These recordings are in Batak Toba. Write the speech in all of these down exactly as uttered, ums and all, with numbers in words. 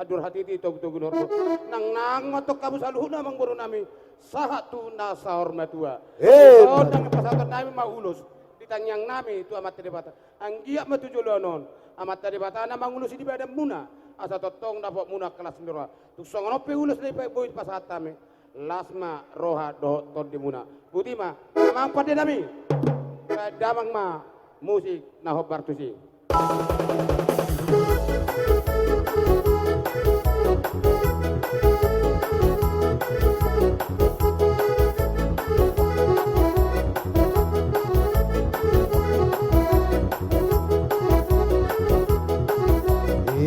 Durhatiti togutogu norbo. Nangnang ma tong hamu saluhutna amangboru nami, sahat tu na saur matua. Eh, ito nang pasahaton nami ma ulos di tangiang nami tu Amanta Debata. Anggiat ma tu joloan on Amanta Debata na mangulosi di badanmuna, asa tongtong dapotmuna las ni roha. Tung songon on pe ulos na boi pasahat hami, las ma roha dohot tondimuna. Boti ma, amang pande nami. Damang ma musik na hombar tusi.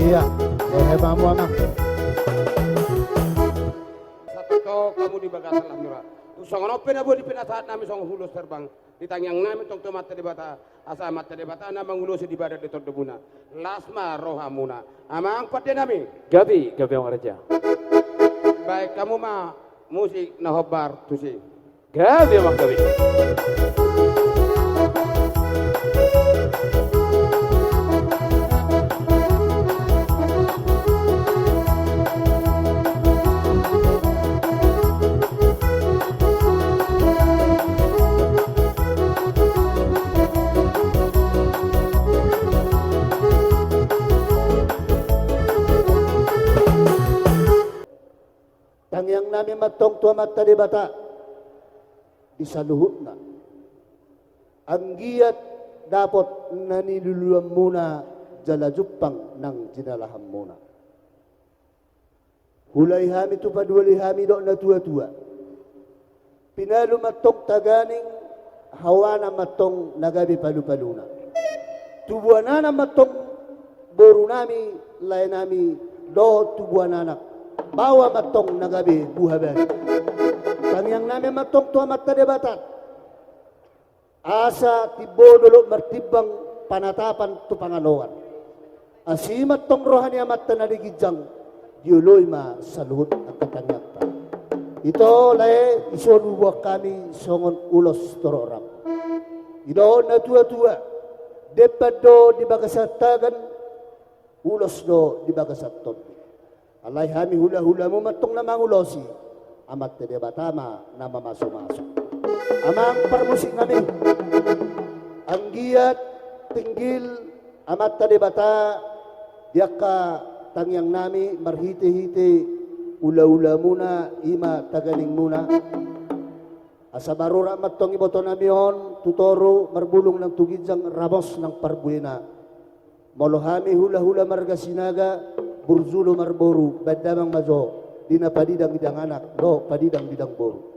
Iya, hehe, mamu, amang. Sahat tong hamu di bagasan las ni roha. Tung songon on pe na boi pinasahat nami songon ulos herbang di tangiang nami tong tu Amanta Debata, asa Amanta Debata na mangulosi di badan di tondimuna, las ma rohamuna. Amang pande nami. Gabe, gabe, amang raja. Baen hamu ma musik na hombar tusi. Gabe, amang, gabe. Tangiang nami ma tong tu Amanta Debata di saluhutna. Anggiat dapot na niluluanmuna jala jumpang nang jinalahanmuna. Huulai hami tu paduali hami dohot natuatua. Pinalu ma tong taganing, haoana ma tong na gabe palupaluna. Tubuan anak ma tong boru nami, lae nami, dohot tubuan anak, baoa ma tong na gabe buhabari. Tangiang nami ma tong tu Amanta Debata, asa timbo dolok martimbang, panatapan tu pangalongan. Asi ma tong roha ni Amanta na di ginjang, dioloi ma saluhut angka tangiangta. Ito, lae, dison huboan hami songon ulos torop. Didok natuatua, demban do di bagasan tagan, ulos do di bagasan tondi. Alai hami hulahulamu ma tong na mangulosi, Amanta Debata ma na mamasumasu. Amang parmusik nami, anggiat tinggil Amanta Debata di angka tangiang nami marhitehite ulahulamuna, i ma taganingmuna. Asa marurat ma tong iboto nami on tu toru, marbulung nang tu ginjang, ramos nang parbuena. Molo hami hulahula marga Sinaga, burju do marboru, baen damang ma jo di na padidangidang anak dohot padidangidang boru.